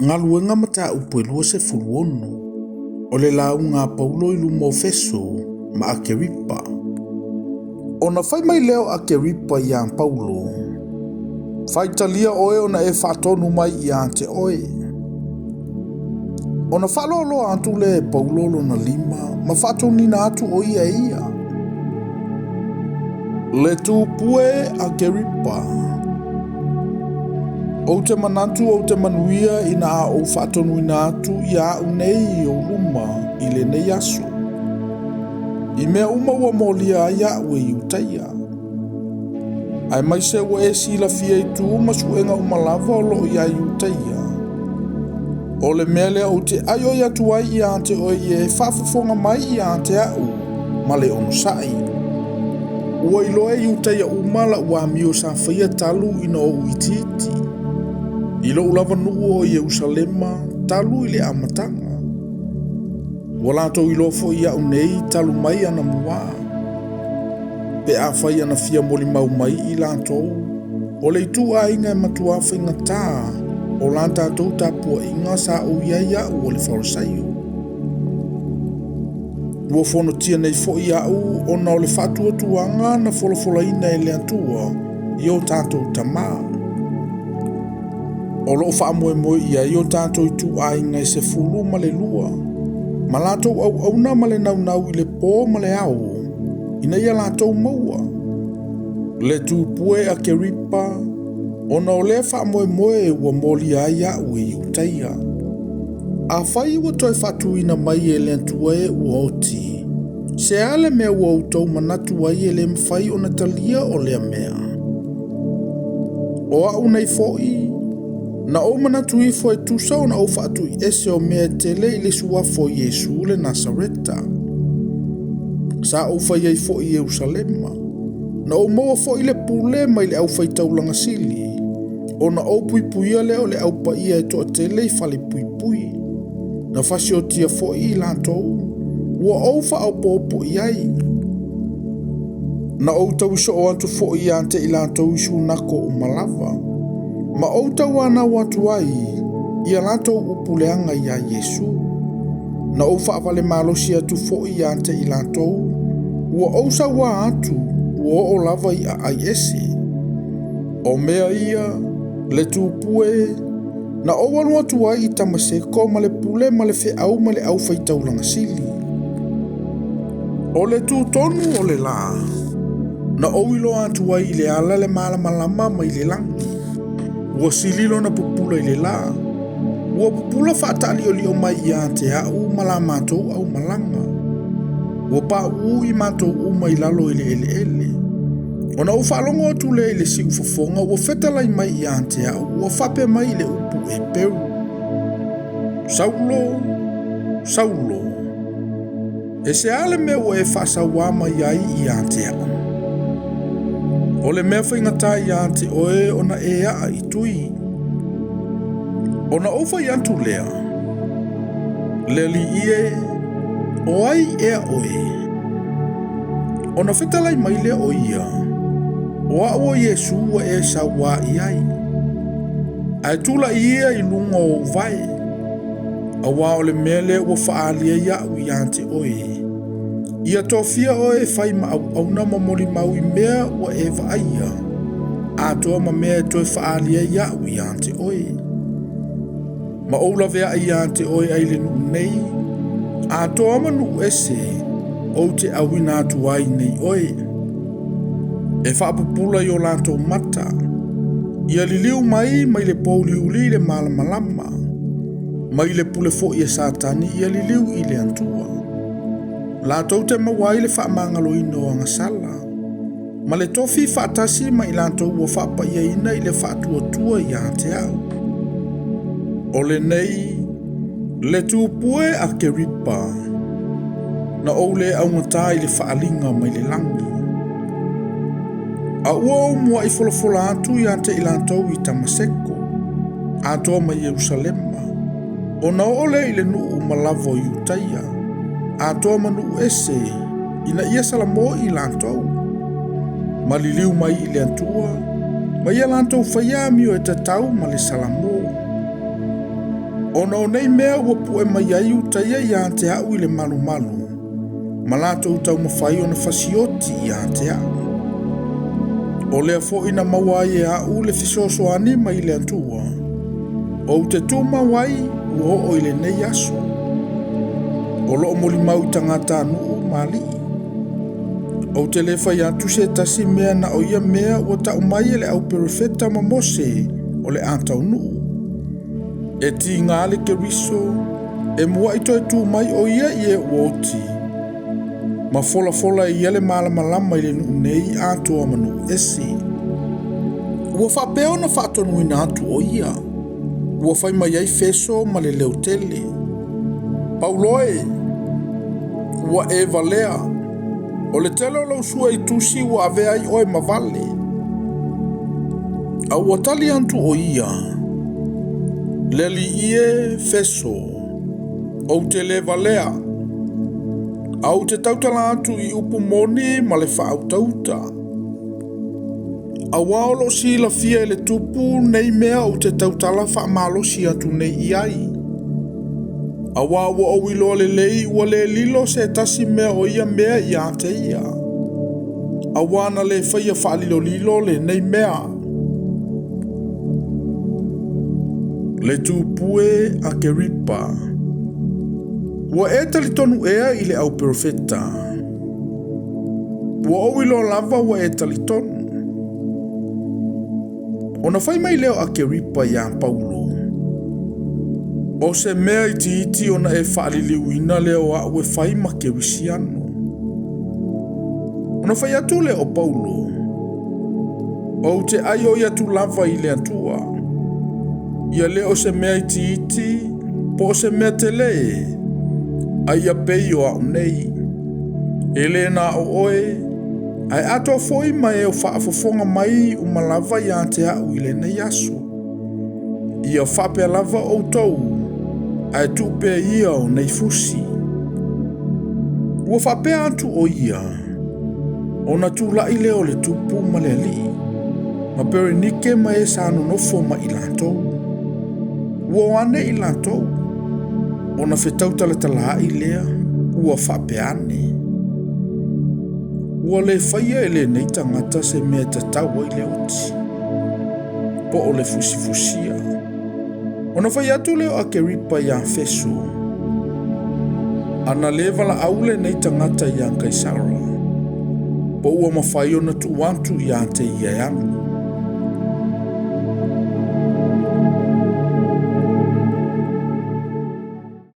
Galuega Mataupu e 26, o le lauga a Paulo i luma o Feso ma Akeripa. Ona fai mai lea o Akeripa iā Paulo, Faitalia oe ona e faatonu mai ia te oe. Ona faaloaloa atu lea e Paulo lona lima ma faatonina atu o ia e ia. Le tupue Akeripa. Ou te manatu ou te manuia ina a ou faatonuina atu ia a'u nei i ou luma i lenei aso, i mea uma ua molia ai a'u e Iutaia, aemaise ua e silafia i tu ma suega uma lava o loo iā Iutaia. O le mea lea ou te aioi atu ai ia te oe ia e faafofoga mai ia te a'u ma le onosai. Ua iloa e Iutaia uma la'u amio sa faia talu ina ou itiiti, i lo'u lava nuu o Ierusalema talu i le amataga. Ua latou iloa foi ia'u nei talu mai anamuā. Pe afai ana fia molimau mai i latou, o le ituaiga e matuā faigata o la tatou tapuaiga sa ou i ai a'u o le Farisaio. Ua fonotia nei foi a'u ona o le faatuatuaga na folafolaina e le Atua i o tatou tamā. O lo o faamoemoe i ai o tatou ituaiga e 12, ma latou auauna ma le naunau i le pō ma le ao, ina ia latou maua. Le tupue Akeripa, ona o lea faamoemoe ua molia ai a'u e Iutaia. Afai ua toe faatuina mai e le Atua e ua oti, se a le mea ua outou manatu ai e le mafai ona talia o lea mea? O a'u nei foi, na ou manatu ifo e tusa ona ou faatuiese o mea e tele i le suafa o Iesu le Nasareta. Sa ou fai ai foi i Ierusalema, na ou maua foi le pule mai le aufaitaulaga sili, ona ou puipuia lea o le aupaia e toatele i fale puipui. Na fasiotia foi i latou, ua ou faaopoopo i ai. Na ou tauisoo atu foi ia te i latou i sunako uma lava, ma ou tauanau atu ai ia latou upu leaga iā Iesu. Na ou faavale malosi atu foi ia te i latou, ua ou sauā atu ua oo lava i aai ese. O mea ia, le tupue, na ou alu atu ai i Tamaseko ma le pule ma le feau ma le aufaitaulaga sili. O le tutonu o le lā, na ou iloa atu ai i le ala le malamalama mai le lagi. Ua sili lona pupula i le lā. Ua pupula faataaliolio mai ia te a'u ma la matou aumalaga. Ua pauu i matou uma i lalo i le eleele. Ona ou faalogo atu lea i le siufofoga ua fetalai mai ia te a'u, ua faapea mai i le upu Eperu, Saulo, Saulo, e se a le mea ua e faasauā mai ai ia te a'u? O le mea faigata ia te oe ona e aa i tui. Ona ou fai atu lea, Le Alii e, o ai ea oe? Ona fetalai mai lea o ia, O a'u o Iesu ua e sauā i ai. Ae tulai ia i luga o ou vae, auā o le mea lea ua faaali ai a'u ia te oe, ia tofia oe e fai ma auauna ma molimau i mea ua e vaaia, atoa ma mea e toe faaali ai a'u ia te oe. Ma ou laveai ia te oe ai le nuu nei, atoa ma nuu ese, ou te auina atu ai nei oe. E faapupula i o latou mata, ia liliu mai mai le pouliuli i le malamalama, mai le pule foi e Satani ia liliu i le Atua. Latou te maua ai le faamagaloina o agasala, ma le tofi faatasi ma i latou ua faapaiaina i le faatuatua ia te a'u. O lenei, le tupue Akeripa, na ou le augatā i le faaaliga mai le lagi. A ua ou muai folafola atu ia te i latou i Tamaseko, atoa ma Ierusalema, ona oo lea i le nuu uma lava o Iutaia, atoa ma nuu ese, ina ia salamo i latou, ma liliu mai i le Atua, ma ia latou faia amio e tatau ma le salamo. Ona o nei mea ua pu'e mai ai uta ia ia te a'u i le malumalu, ma latou taumafai ona fasioti ia te a'u. O lea fo'i na maua ai e a'u le fesoasoani mai le Atua, ou te tumau ai ua oo i lenei aso. O lo'o molimau i tagatanuu ma alii. Ou te le fai atu se tasi mea na o ia mea ua ta'u mai e le auperofeta ma Mose o le a taunuu. E tiga le Keriso, e mua'i toe tu mai o ia i e ua oti, ma folafola e ia le malamalama i le nuu nei atoa ma nuu ese. Ua faapea ona faatonuina atu o ia, ua fai mai ai Feso ma le leo tele. Paulo e, ua e valea, o le tele o lou sue i tusi ua avea ai oe ma vale. A ua tali atu o ia, le alii e Feso, ou te le valea, a ou te tautala atu i upu moni ma le faautauta. Auā o loo silafia e le tupu nei mea ou te tautala faamalosi atu nei i ai. Auā ua ou iloa lelei ua le lilo se tasi mea o ia mea ia te ia. Auā na le faia faalilolilo lenei mea. Le tupu e Akeripa. Ua e talitonu ea i le auperofeta. Ua ou iloa lava ua e talitonu. Ona fai mai lea o Akeripa iā Paulo. O se mea itiiti ona e faaliliuina lea o a'u e fai ma Kerisiano. Ona fai atu lea o Paulo. Ou te aioi atu lava i le Atua. Ia le o se mea itiiti, po o se mea tele, a ia pei o a'u nei. E le na o oe, ae atoa foi ma e o faafofoga mai uma lava ia te a'u i lenei aso. Ia faapea lava outou, ae tuu pea ia o nei fusi. Ua faapea atu o ia, ona tula'i lea o le tupu ma le alii, ma Perenike ma e sa nonofo ma i latou. Ua o ane i latou, ona fetautalatalaai lea, ua faapea ane. Ua le faia e lenei tagata se mea e tatau ai le oti, po o le fusifusia. Ona fai atu lea o Akeripa iā Feso, ana le valaau lenei tagata iā Kaisara, po ua mafai ona tuu atu ia te ia e alu.